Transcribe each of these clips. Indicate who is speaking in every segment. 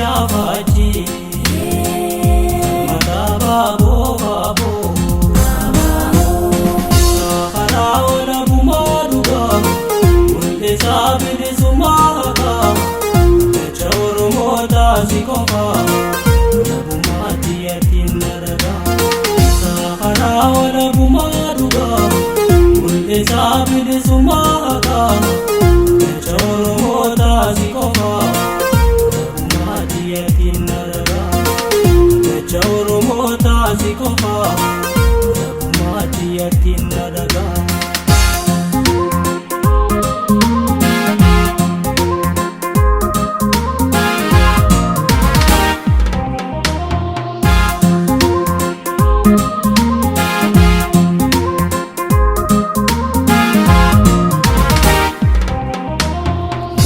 Speaker 1: Yaa faajjii mataa baaboo baaboo. Karaa walabummaa dhugaa mul'isaa bilisummaa haqaa jecha Oromoo taasi qofaa walabummaatti yattiin dalagaa. Karaa walabummaa dhugaa mul'isaa bilisummaa haqaa jecha Oromoo taasi qofaa walabummaatti yattiin dalagaa. Jecha Oromoo taasi qofaa walabummaatti yattiin dalagaa.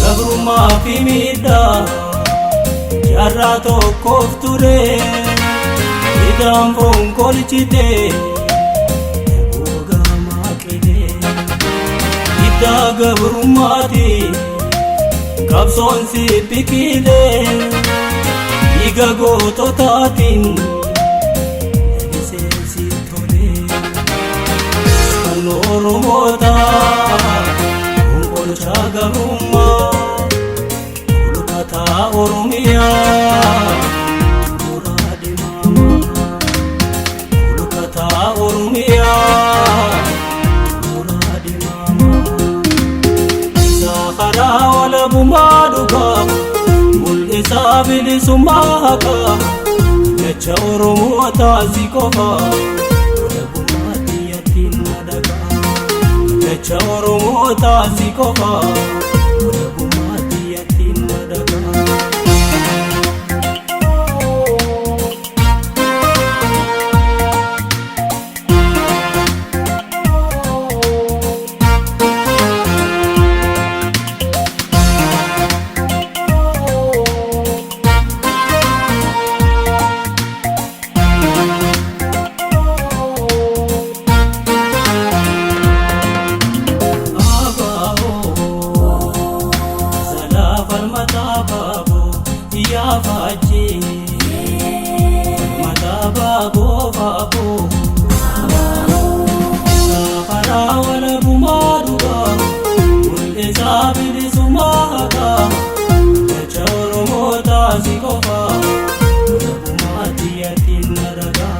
Speaker 1: Gabrummaa fi miidhaa jaarraa tokkoof ture hidhaan foon kolchite gogaa maaqite hiddaa gabrummaati qabsoon si biqile dhiiga goototaatiin lalisee si tole kan Oromootaa fonqolchaa gabrummaa mul'ataa Oromiyaa muraa dhimaamaa mul'ataa Oromiyaa muraa dhimaamaa karaa walabummaa dhugaa mul'isaa bilisummaa haqaa jecha Oromoo taasi qofaa walabummaatti yattiin madaqaa jecha Oromoo taasi qofaa walabummaatti yattiin madaqaa. Abaaboo salaa falmataa baaboo yaa faajjii mataa baaboo baaboo karaa walabummaa dhugaa mul'isaa bilisummaa haqaa jecha Oromoo taasi qofaa walabummaatti yattiin dalagaa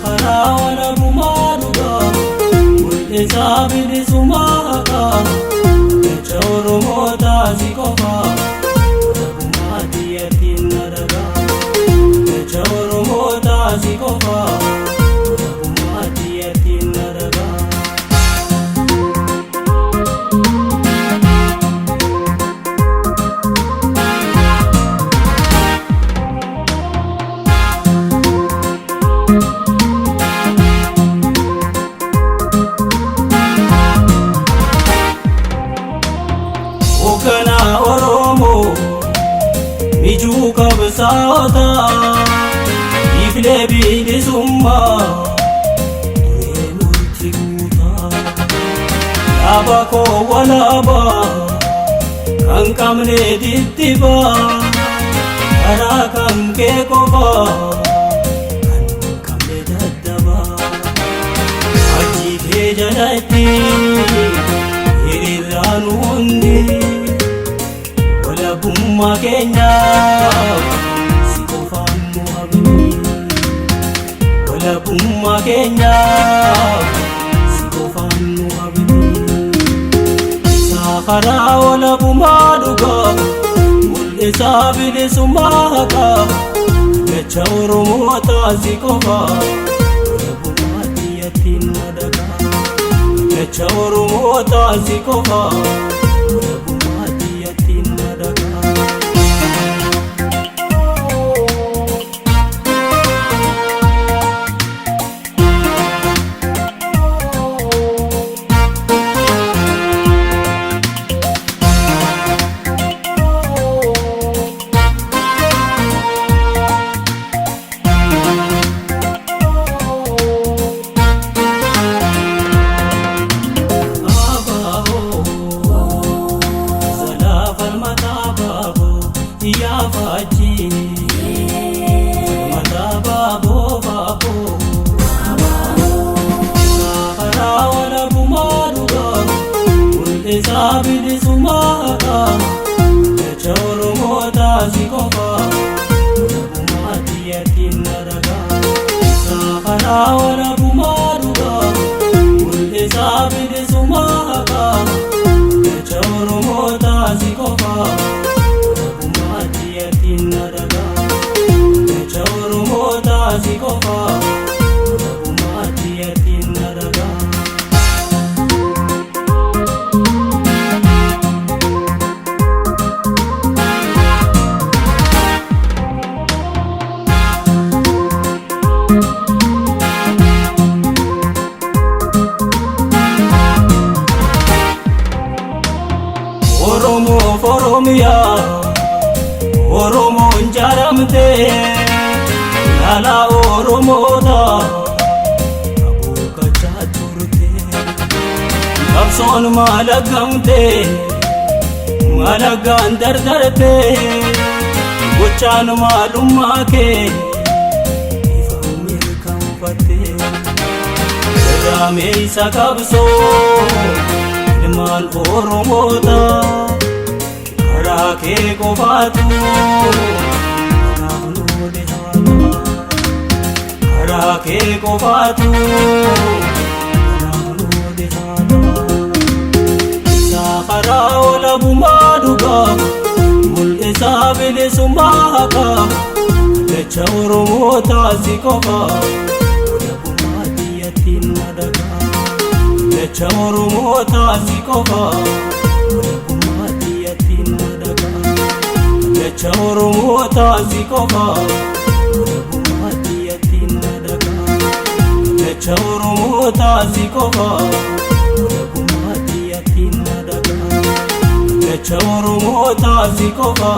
Speaker 1: karaa walabummaa dhugaa mul'isaa bilisummaa haqaa jecha Oromoo taasi qofaa walabummaatti yattiin dalagaa jecha Oromoo taasi qofaa walabummaatti yattiin dalagaa. Hoogganaa Oromoo mijuu qabsaa'otaa iflee bilisummaa duree murtii guutaa dhaaba koo walaabaa kan qabne dittibaa karaa kan kee qofaa kan qabne daddabaa achi kee jalatti hiriiraan hundi walabummaa keenyaaf si qofaan nu abdi walabummaa keenyaaf si qofaan nu abdi karaa walabummaa dhugaa mul'isaa bilisummaa haqaa jecha Oromoo taasi qofaa walabummaatti yattiin madaqaa jecha Oromoo taasi qofaa walabummaatti yattiin madaqaa. Abaaboo salaa falmataa baaboo yaa faajjii. Falmataa baaboo baaboo. Karaa walabummaa dhugaa mul'isaa bilisummaa haqaa jecha Oromootaa si qofa walabummaa biyyattiin na ragaa. Karaa walabummaa dhugaa mul'isaa bilisummaa haqaa jecha Oromootaa si qofa walabummaa biyyattiin na ragaa. Jecha Oromootaa si qofa walabummaa biyyattiin na ragaa. Oromoof Oromiyaa Oromoon jaaramtee laalaa Oromoota abuukachaa turte qabsoon maalagamte maalagaan dardarte gochaan maalummaa kee ifa mirkanfatte gadameessa qabsoo ilmaan Oromoota karaa kee qofaatu kanaaf nu dhihaata karaa kee qofaatu kanaaf nu dhihaata isaa karaa walabummaa dhugaa mul'isaa bilisummaa haqaa jecha Oromootaa si qofa walabummaa biyyattiin na dhagaa. Jecha Oromootaa si qofa walabummaa biyyattiin na dhagaa. Jecha Oromootaa si qofa walabummaa biyyattiin na dhagaa. Jecha Oromootaa si qofa walabummaa biyyattiin na dhagaa. Jecha Oromootaa si qofa.